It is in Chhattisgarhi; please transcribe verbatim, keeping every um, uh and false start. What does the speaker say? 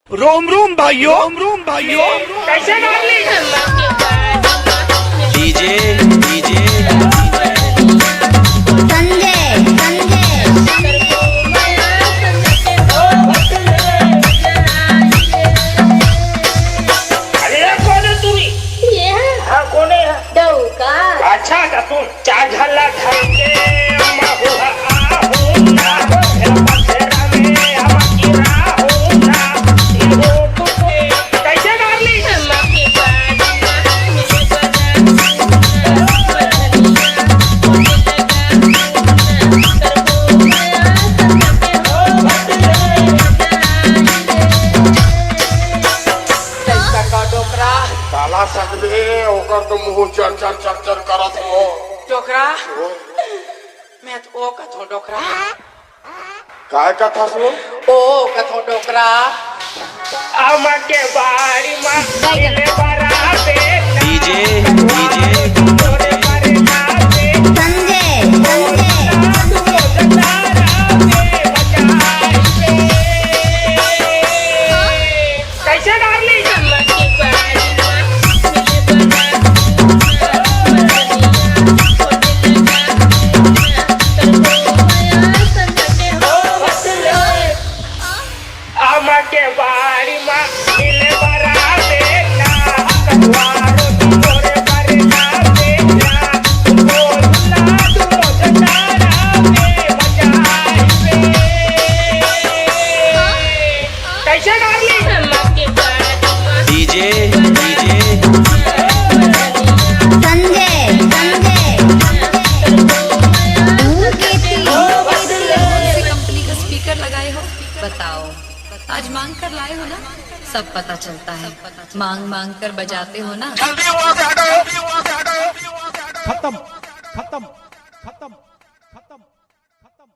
रोम रोम भाइयों, रोम रोम भाइयों। कैसे darling? DJ, DJ. Sanjay, Sanjay. अरे कोन हे तुम्ही? ये है। हाँ, कोन हे? डौका। अच्छा, का सुन। चाझल धर के महुआ आहू ना, पथरा में हम गिराहू ना, इहो तू कैसे डार्लिंग? कैसा का डोकरा? काला सकबे, ओकर तो मुंह चर चर चर चर करत हो। डोकरा? ओ। मैं तो ओ कथों डोकरा। काय कथस वो? ओ कथों डोकरा। आमा के बाड़ी मा मिले बराते। DJ, DJ. तोरे बरसाते। संजय, संजय। कैसे डार्लिंग? आमा के बाड़ी मा मिले बराते ना, कटवारो तोरे बरसाते ना, बोलना तू मोजदारा में बजाई रे। कैसे darling? DJ, DJ. Sanjay, Sanjay. Company का स्पीकर लगाए हो, बताओ। आज मांग कर लाए हो ना, सब पता चलता है। मांग मांग कर बजाते हो ना। जल्दी वहां से हटो। खत्म, खत्म, खत्म, खत्म, खत्म।